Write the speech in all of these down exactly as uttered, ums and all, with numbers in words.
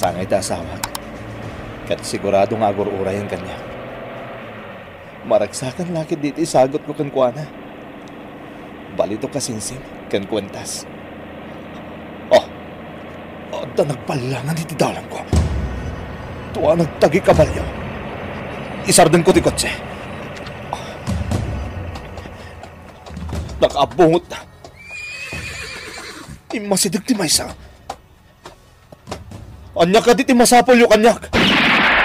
Sangay ti asawak, ket sigurado nga agur-urayen kaniak. Maragsakan la ketdi ti isagutko kenkuana. Balitok a singsing ken kuentas. Oh, adda nagballangan iti dalangko. Tua nagtagi kabalio. Isardengko ti kotse. Nakaabungot na. Immasideg ti maysa. Ania kadi ti masapulyo kaniak?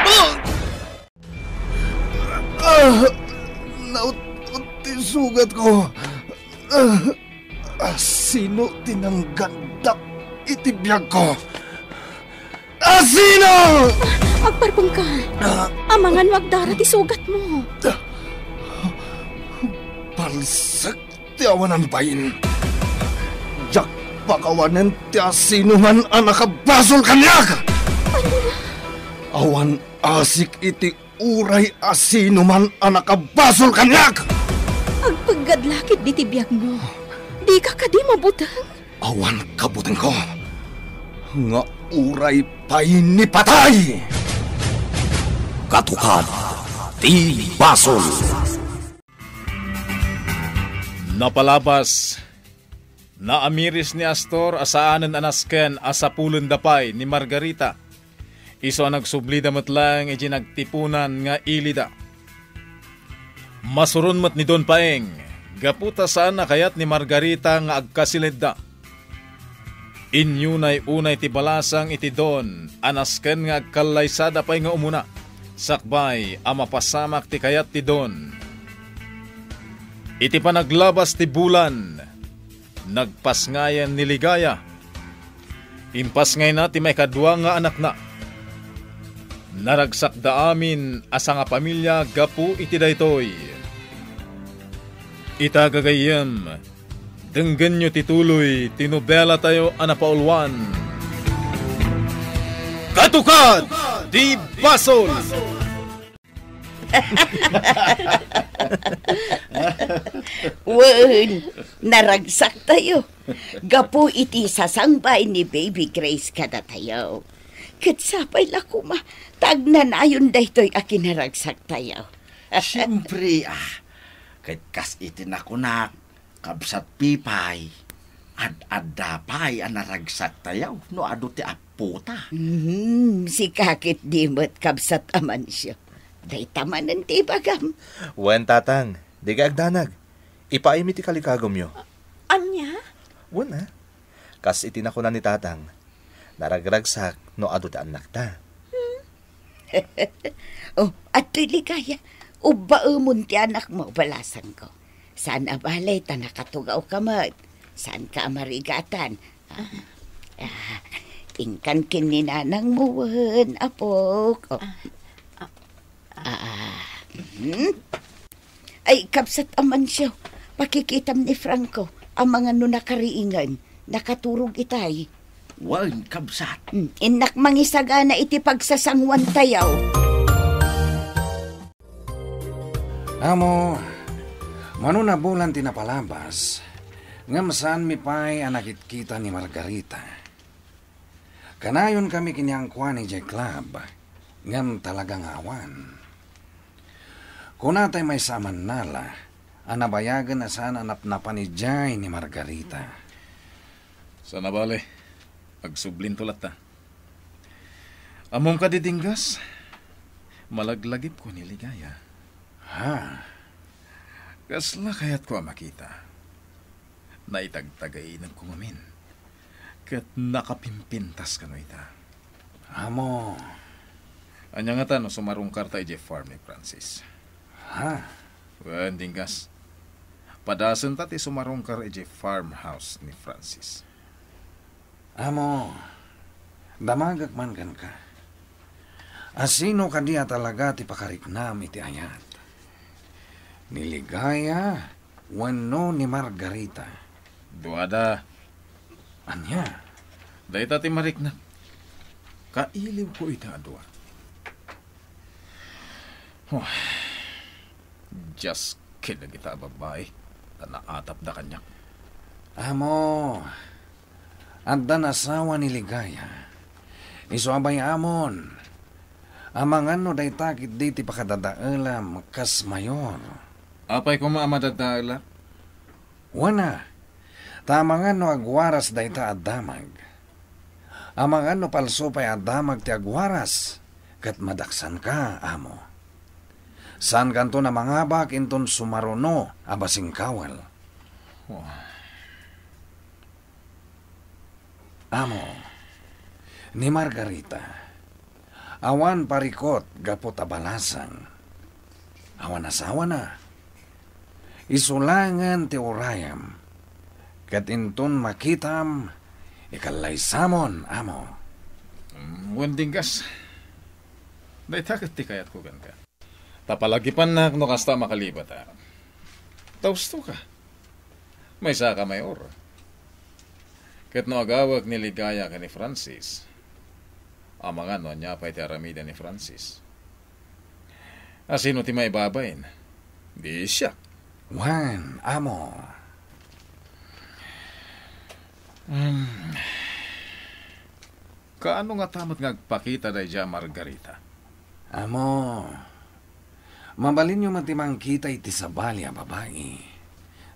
Ah! Ah! Naut-ot ti sugatko. Ah! Asino ti nanggandak iti biagko? Asino? Agparbengka. Ah! Amangan no agdara ti sugatmo. Palsek ti awanan bain. Diak pakawanen ti asinoman a nakabasol kaniak. Awan asik iti uray asinoman a nakabasol kaniak. Agpeggad la ketdi ti biagmo. Dika kadi mabuteng? Awan kabutengko nga uray pay ni patay. Katukad ti basol. Napalabas, naamiris ni Astor a saanen a nasken a sapulenda pay ni Margarita. Isu a nagsublida met laeng idiay nagtipunan nga ilida. Masuron met ni Don Paeng, gapu ta saan a kayat ni Margarita nga agkasiledda. Inyunay unay ti balasang iti Don a nasken nga agkallaysada pay nga umuna, sakbay a mapasamak ti kayat ti Don. Iti panaglabas ti bulan, nagpasngayen ni Ligaya. Impasngayna ti maikadua nga anakna. Naragsakda amin a sangapamilia gapu iti daytoy. Ita gagayyem, denggenyo ti tuloy ti nobelatayo a napauluan, Katukad ti Basol! Wen, naragsaktayo gapu iti sasangbay ni Baby Grace kadatayo. Ket sapay la koma ta agnanayon daytoy a kinaragsaktayo. Siempre, ah. Ket kas iti nakunak, Kabsat Pipay, ad-adda pay a naragsaktayo no adu ti appota. Mhm, sika ketdi met, Kabsat Amancio. Dayta manen ti ibagam. Wen, Tatang, dika agdanag. Ipaaymi ti kalikagumyo. Ania? Wen, a. Kas iti nakuna ni Tatang, naragragsak no adu ti annakta. Hmm. Oh, adtoy Ligaya. Ubbaemon ti anakmo, balasangko. Saan a bale ta nakatugawka met. Saanka a marigatan. Ah, ah, inkan ken ni nanangmo wen, apok. Oh. Ah, ah. Ah, mhm. Ay, Kabsat Amancio, pakikitam ni Franco, amangan no nakariingen, nakaturog itay. Wen, Kabsat. Hmm, innak mangisagana iti pagsasanguantayo. Amo, mano nabulan ti napalabas, ngem saanmi pay a nakitkita ni Margarita. Kanayonkami ken ni Ankuan idiay club, ngem talaga nga awan. Kunatay maysa a mannala a nabayagen a saan a napnapan idiay ni Margarita. Saan a bale, agsublinto latta. Ammom kadi, Dinggas, malaglagipko ni Ligaya. Ha? Kasla kayatko a makita. Naitagtagainenko ngamin. Ket nakapimpintas kano ita. Amo. Ania ngata no sumarungkarta idiay farm ni Francis? Ha? Wen, Dinggas. Padasenta ti sumarungkar idiay farmhouse ni Francis. Amo, damagek man kenka. Asino kadi a talaga ti pakariknam iti ayat? Ni Ligaya wenno ni Margarita? Duada. Ania? Dayta ti mariknam. Kailiwko ita a dua. Oh. Dios ket dagita a babbai, ta naatapda kaniak. Amo, addan asawa ni Ligaya. Isu a bay-amon, amangan no dayta ketdi ti pakadadaelam kas mayor. Apay koma a madadaelak? Wen a, ta amangan no agwaras dayta a damag. Amangan no palso pay a damag ti agwaras, ket madaksanka, amo. Saankanto a mangabak inton sumaruno a basingkawel. Oh. Amo, ni Margarita, awan parikut gapu ta balasang. Awan asawana. Isu laengen ti urayam. Ket inton makitam, ikallaysamon, amo. Mm, wen, Dinggas. Dayta ket ti kayatko kenka. Ta palagipannak no kasta a makalibatak. Ta ustoka. Maysaka mayor. Ket no agawek ni Ligaya ken ni Francis, amangan no ania pay ti aramiden ni Francis. A sino ti maibabain? Di siak. Wen, amo. Hmm. Kaano ngata met nga agpakita daydiay a Margarita? Amo, mabalinyo met ti mangkita iti sabali a babai.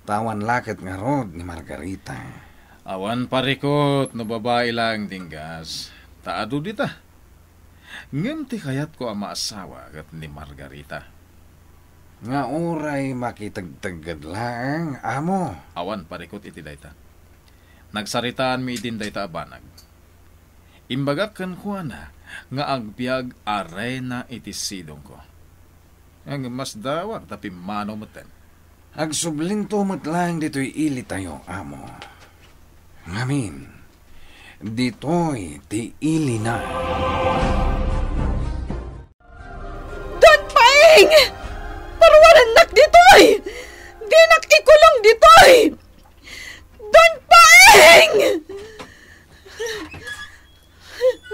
Ta awan la ket ngarud ni Margarita. Awan parikut no babai laeng, Dinggas. Ta adu dita. Ngem ti kayatko a maasawa ket ni Margarita. Nga uray makitegtegged laeng, amo. Awan parikut iti dayta. Nagsaritaanmi idin dayta a banag. Imbagak kenkuana nga agbiag a reyna iti sidongko. Ngem masdawak ta pimmanaw metten. Agsublinto met laeng ditoy ilitayo, amo. Ngamin, ditoy ti ilina. Don Paeng! Paruarennak ditoy! Dinak ikulong ditoy! Don Paeng!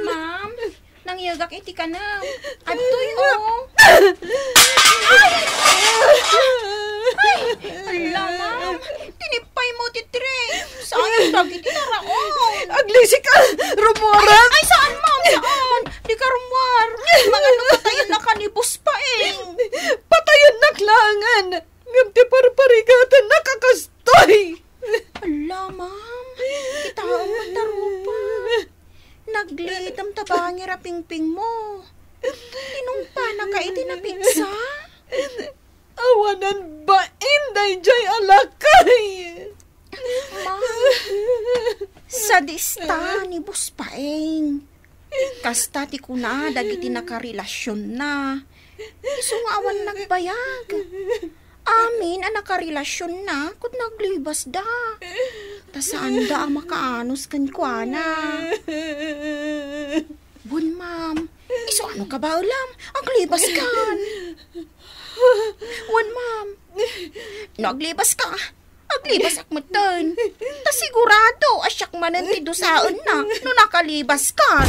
Ma'am, nangyegak iti kanem. Adtoy, oh. Ay! Ay! Ala, ma'am. Tinipay mo ti tray. Sayang dagiti taraon. Aglisik, ah! Rumuarak! Ay, saan, ma'am? Saan? Di ka rumuar. Mangano patayennak ni Boss Paeng? Patayennak laengen. Ngem ti parparigatannak a kastoy. Ala, ma'am. Kitaem met ta rupa. Nagliitem ta bangir a pingpingmo. Tinungpanaka iti napigsa. Awanan bain daydiay a lakay. Ma'am, sadista ni Boss Paeng. Kasta ti kuna dagiti nakarelasionna. Isu nga awan nagbayag. Amin a nakarelasionna ket naglibasda. Ta saanda a makaanus kenkuana. Wen, ma'am, isu a no kabaelam, aglibaskan. Wen, ma'am, no aglibaska, aglibasak metten. Ta sigurado a siak manen ti dusaenna no nakalibaskan.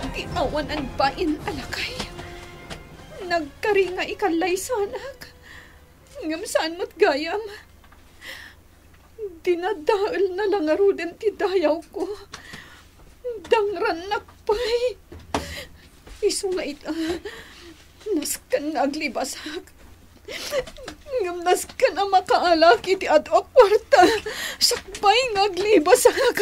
Ti awanan bain a lakay. Nagkari nga ikallaysanak. Ngem saan met gayam. Dinadaelna la ngaruden ti dayawko. Dangrannak pay. Isu nga ita, nasken nga aglibasak. Ngem nasken a makaalak iti adu a kuarta. Sakbay nga aglibasak.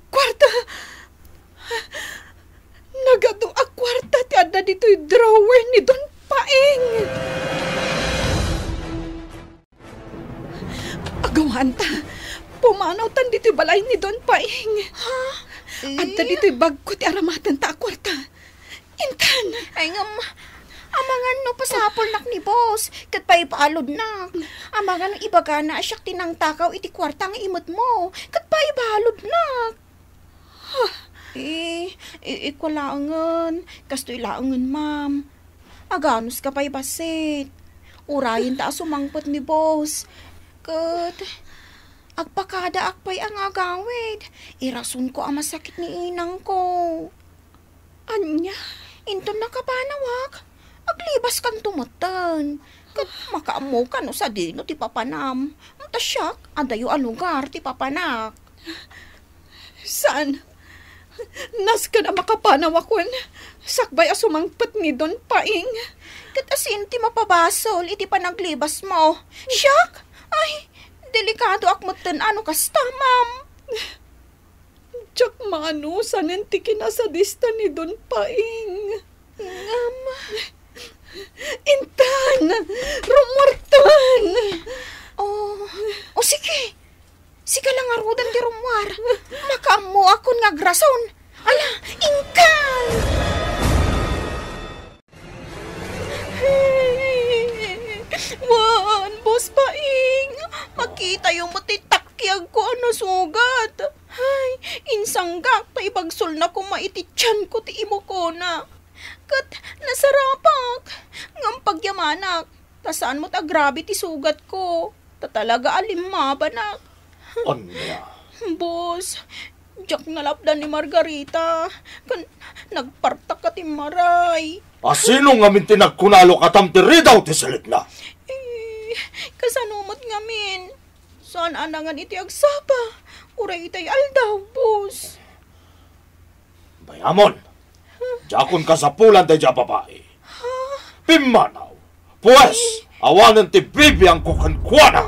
Kuarta! Nagadu a kuarta ti adda ditoy drawer ni Don Paeng. Agawanta, pumanawtan ditoy balay ni Don Paeng. Ha? Adda ditoy bagko ti aramatenta a kuarta. Intan! Ay, ngem, amangan no pasapulnak ni boss, ket paibaludnak. Amangan no ibagana a siak ti nangtakaw iti kuarta nga imetmo, ket paibaludnak. Eh, i-, ikua laengen, kastoy laengen, ma'am. Aganuska pay bassit. Urayenta a sumangpet ni boss. Ket agpakadaak pay a nga agawid. Irasonko a masakit ni inangko. Ania? Inton nakapanawak, aglibaskanto metten. Ket makaammoka no sadino ti papanam. Ta siak, adayo a lugar ti papanak. Saan? Nasken a makapanawakon, sakbay a sumangpet ni Don Paing. Ket asin ti mapabasol iti panaglibasmo? Siak? Ay, delikadoak metten a no kasta, ma'am. Diak maanusanen ti kinasadista ni Don Paing. Ngem, intan, rummuartan. Oh, o sige. Sika la ngaruden ti rummuar. Makaammoakon nga agrason. Ala, inka! Wen, Boss Paing, makitayo met ti takiagko a nasugat. Ay, insanggak ta ibagsol na koma iti tianko ti imukona. Ket nasarapak, ngem pagyamanak, ta saan met a grabe ti sugatko, ta talaga a limmabanak. Ania? Boss, diak nalapdan ni Margarita, ken nagpartak a timmaray. A sino ngamin ti nagkunalo katam ti ridaw ti silitna? Eh, kasano met ngamin? Saan a nangan iti agsapa, uray itay aldaw, boss. Bayamon, diakon kasapulan daydiay a babai. Pimmanaw, pues, awanen ti bibiangko kenkuana.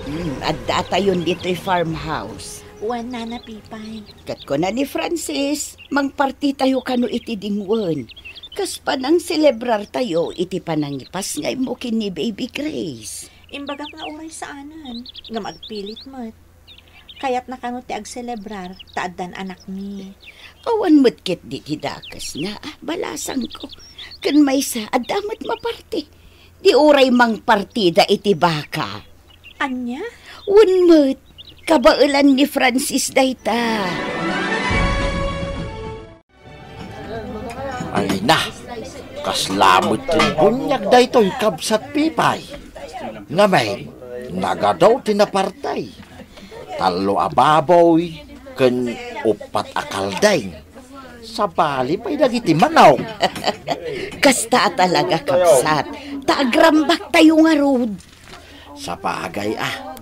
Hmm, adda atayon ditoy farmhouse. Wen, Nana Pipay. Ket kuna ni Francis, mangpartitayo kano iti dingwen. Kas panangselebrar tayo iti panangipasngaymo ken ni Baby Grace. Imbagak nga uray saanen, ngem agpilit met. Kayatna kano ti agselebrar ta addan anakmi. Awan met ketdi ti dakesna, ah, balasangko. Ken maysa, adda met maparti. Di uray mangpartida iti baka. Ania? Wen met, kabaelan ni Francis dayta. Ay na, kasla met ti buniag daytoy, kabsat Pipay. Ngamin, nagadu ti naparti. Tallo a baboy ken uppat a kaldeng. Sabali pay dagiti manok. Kasta a talaga, kabsat. Ta agrambaktayo ngarud. Sabagay a.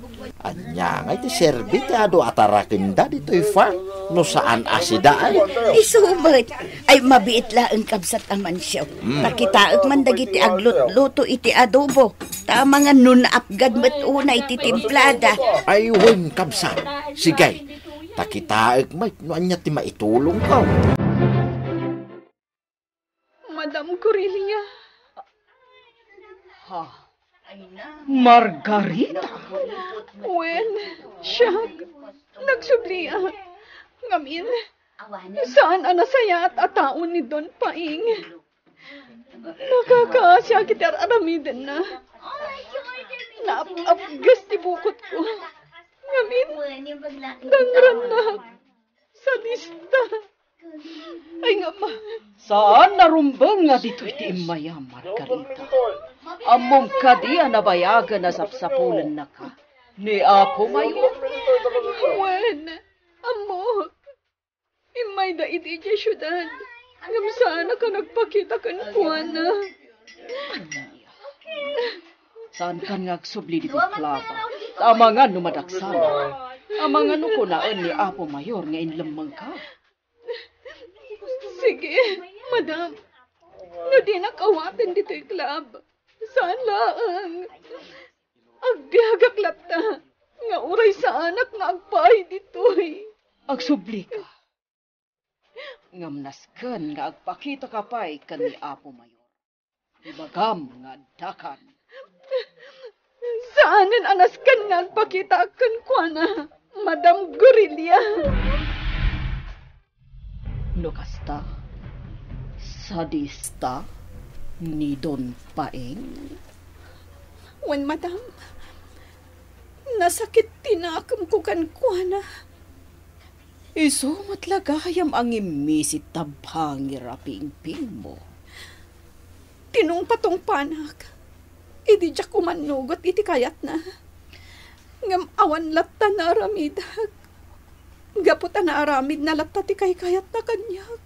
Ania ngay ti serbi ti adu a tarakenda ditoy farm no saan a sida ay? Isu met. Ay, mabiit laeng, kabsat Amancio. Hmm. Pakitaek man dagiti aglutluto iti adobo. Ta amangan no naapgad met unay ti timplada. Ay, wen, kabsat. Sige. Pakitaek met no ania ti maitulongko. Madam Corilia. Ha? Margarita? Wen, siak. Nagsubliak. Ngamin, saan a nasayaat a tao ni Don Paing. Nakakaasiak iti ar-aramidenna. Naap-apgas ti bukotko. Ngamin, dangrannak. Sadista. Ay, nga ma. Saan a rumbeng nga ditoy ti immayam, Margarita. Ammom kadi a nabayagen a sapsapulennaka ni Apo Mayor? Wen, ammok. Immayda idiay siudad. Ngem saanak a nagpakita kenkuana. Ania? Saankan nga agsubli ditoy klaba. Ta amangan no madaksanak. Amangan no kunaen ni Apo Mayor nga inlemmengka. Sige, madam. No dinak awaten ditoy klab, saan laeng. Agbiagak latta nga uray saanak nga agpaay ditoy. Agsublika. Ngem nasken nga agpakitaka pay ken ni Apo Mayor. Ibagam nga addakan. Saanen a nasken nga agpakitaak kenkuana, Madam Gorilla. No kasta, sadista ni Don Paeng? Wen, madam, nasakit ti nakemko kenkuana. Isu met la gayam a ngimmisit ta bangir a pingpingmo. Tinungpatungpanak idi diak umannugot iti kayatna. Ngem awan latta naaramidak. Gapu ta naaramidna latta ti kaykayatna kaniak.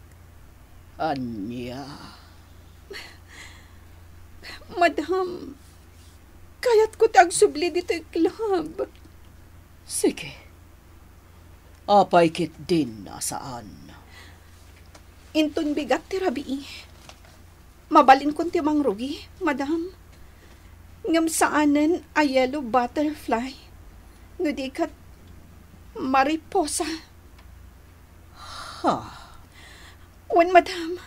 Ania? Madam, kayatko ti agsubli ditoy club. Sige. Apay ketdin a saan? Inton bigat ti rabii, mabalinkon ti mangrugi, madam. Ngem saanen a yellow butterfly, no di ket mariposa. Ha? Wen, madam.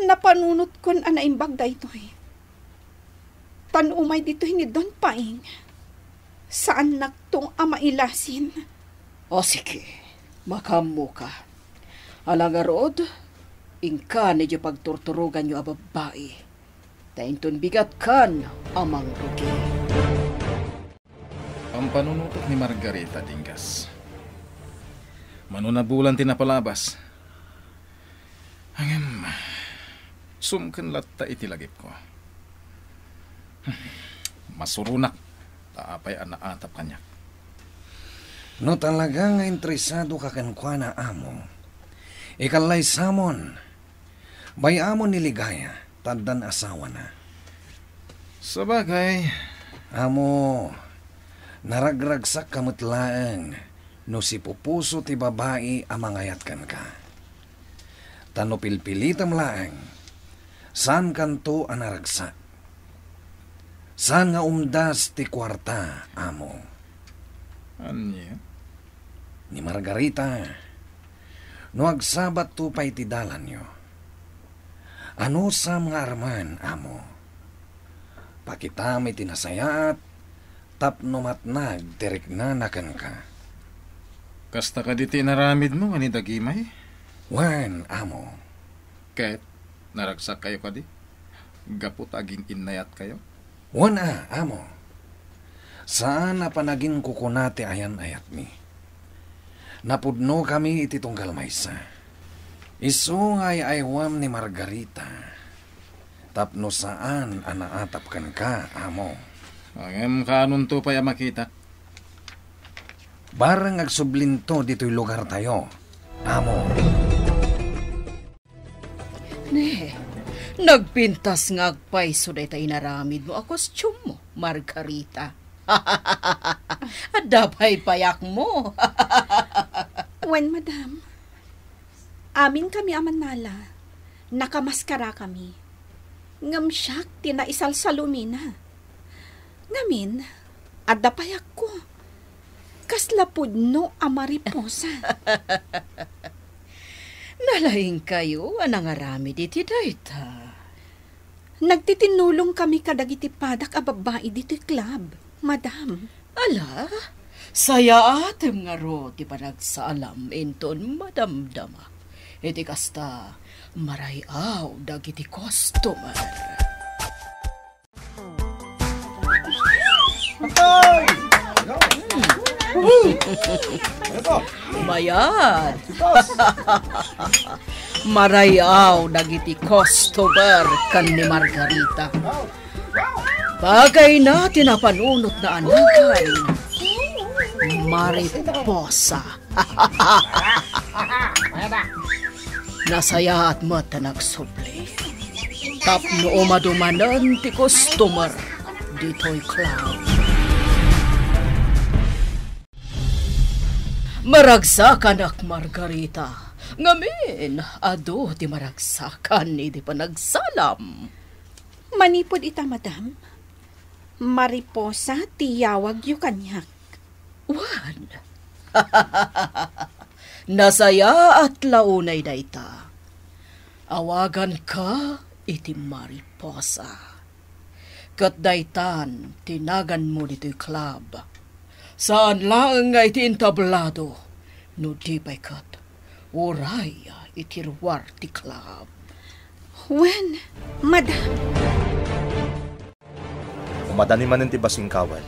Napanunotkon a naimbag daytoy. Tan umay ditoy ni Don Paing, saannakto a mailasin. O sige, makaammoka. Ala ngarud, inka ni diay pagturturoganyo a babbai. Ta inton bigatkan a mangrugi. Pampanunotek ni Margarita, Dinggas. Mano nabulan ti napalabas. Ngem, sumken latta iti lagipko. Masuronak, ta apay a naatap kaniak. No talaga nga interesadoka kenkuana, amo, ikallaysamon. Bay-amon ni Ligaya, ta addan asawana. Sabagay. Amo, naragragsakka met laeng no sipupuso ti babai a mangayat kenka. Ta no pilpilitem laeng, saankanto a naragsak. Saan nga umdas ti kuarta, amo. Ania? Ni Margarita, no agsabatto pay ti dalanyo, anusam nga armen, amo. Pakitam iti nasayaat tapno matnag ti riknana kenka. Kasta kadi ti inaramidmo nga ni Dagimay? Wen, amo. Ket naragsakkayo kadi gapu ta agin-innayatkayo? Wen a, amo. Saan a panaginkukuna ti ayan-ayatmi. Napudnokami iti tunggal maysa. Isu nga ay-aywem ni Margarita tapno saan a naatap kenka, amo. Ngem kaanonto pay a makitak? Bareng agsublinto ditoy lugartayo, amo. Ne, nagpintas nga agpayso dayta inaramidmo a kostiummo, Margarita. Adda pay payakmo. Wen, madam. Aminkami a mannala, nakamaskarkami. Ngem siak ti naisalsalumina. Ngamin, adda payakko. Kasla pudno a mariposa. Nalaingkayo a nangaramid iti dayta. Nagtitinnulongkami kadagiti padak a babbai ditoy club, madam. Ala, sayaatem ngarud ti panagsaalam inton madamdama. Iti kasta, maray-aw dagiti customer. Mayat. Maray-aw dagiti customer ken ni Margarita. Bagayna ti napanunotna a nagan, mariposa. Nasayaat met a nagsubli tapno umadumanen ti customer ditoy club. Maragsakanak, Margarita. Ngamin, adu ti maragsakan idi panagsalam. Manipud ita, madam, mariposa ti yawagyo kaniak. Wen, nasayaat la unay dayta. Awaganka iti mariposa. Ket daytan ti naganmo ditoy club. Saan laeng nga iti entablado, no di pay ket uray iti ruar ti club. Wen, madam. Umadani manen ti basing kawal,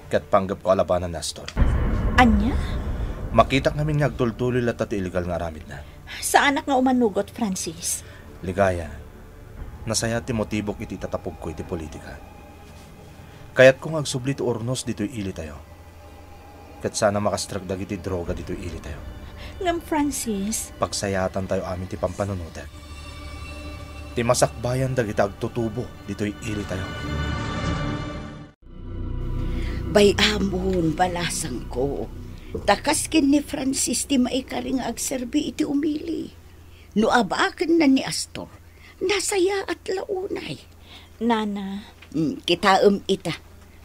ket panggepko a labanan, Nestor. Ania? Makitak ngamin nga agtultuloy latta ti illegal nga aramidna. Saanak nga umanugot, Francis. Ligaya, nasayaat ti motibok iti itatapogko iti politika. Kayatko nga agsubli ti urnos ditoy ilitayo. Ket saan a makastrek dagiti droga ditoy ilitayo. Ngem, Francis. Pagsayaatantayo amin ti pampanunotek. ti masakbayan dagiti agtutubo ditoy ilitayo. Bay-amon, balasangko, ta kas ken ni Francis ti maikari nga agserbi iti umili. No abakenna ni Astor, nasayaat la unay. Nana. Hmm, kitaem ita,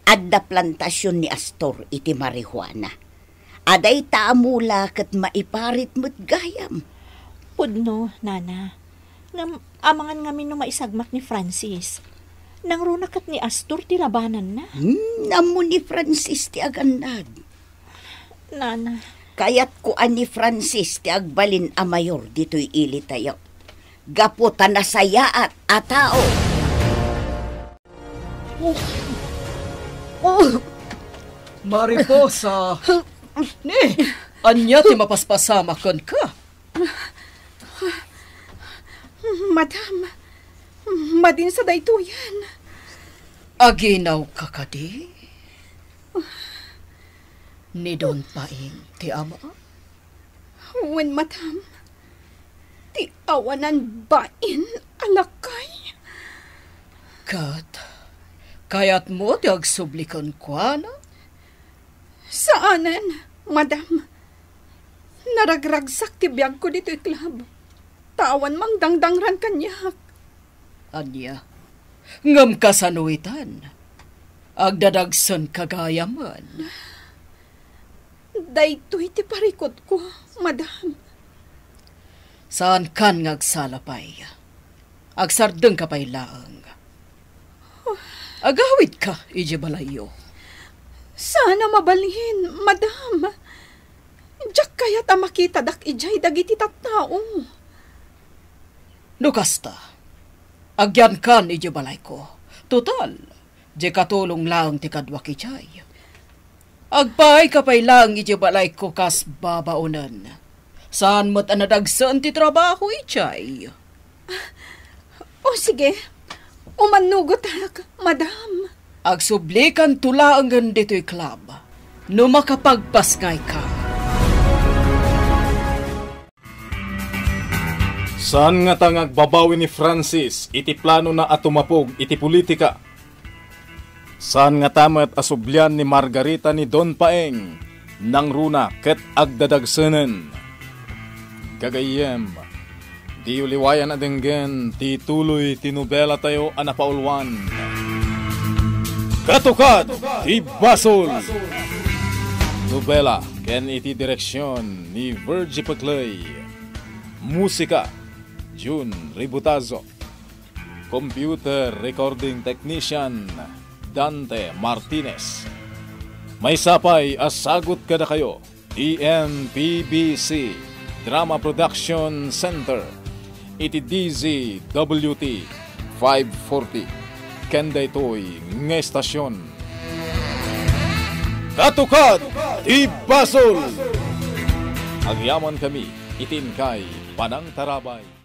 adda plantasion ni Astor iti marijuana. Adda ita a mula ket maiparit met gayam. Pudno, Nana. Ngem amangan ngamin no maisagmak ni Francis. Nangruna ket ni Astor ti labananna. Hmm, ammo ni Francis ti agannad. Nana. Kayatko a ni Francis ti agbalin a mayor ditoy ilitayo. Gapu ta nasayaat a tao. Oh. Oh. Mariposa. Ni, ania ti mapaspasama kenka? Madam, madin sa daytoyen. Aginawka kadi? Ni Don Paeng ti ama? Wen, madam. Ti awanan bain a lakay. Ket, kayatmo ti agsubli kenkuana? Saanen, madam. Naragragsak ti biagko ditoy club. Ta awan mangdangdangran kaniak. Ania? Ngem kasano itan? Agdadagsenka gayamen. Daytoy ti parikutko, madam. Saankan nga agsala pay. Agsardengka pay laeng. Agawidka idiay balayyo. Saan a mabalin, madam. Diak kayat a makitadak idiay dagiti tattao. No kasta, agyankan idiay balayko. Total, diay katulong laeng ti kaduak idiay. Agpaayka pay laeng idiay balayko kas babaonen. Saan met a nadagsen ti trabaho idiay. O sige, umannugotak, madam. Agsublikanto laengen ditoy club no makapagpasngayka. Saan ngata nga agbabawi ni Francis iti planona a tumapog iti politika? Saan ngata met a sublian ni Margarita ni Don Paeng, nangruna ket agdadagsenen? Gagayyem, diyo liwayan a denggen ti tuloy ti nobelatayo a napauluan, Katukad ti Basol! Nobela ken iti direksion ni Virgie Peclay. Musika, Jun Ributazo. Computer Recording Technician, Dante Martinez. Maysa pay a sagut kadakayo ti M P B C Drama Production Center iti D Z W T five forty, ken daytoy nga estasion. Katukad ti Basol! Agyamankami iti inkay panangtarabay.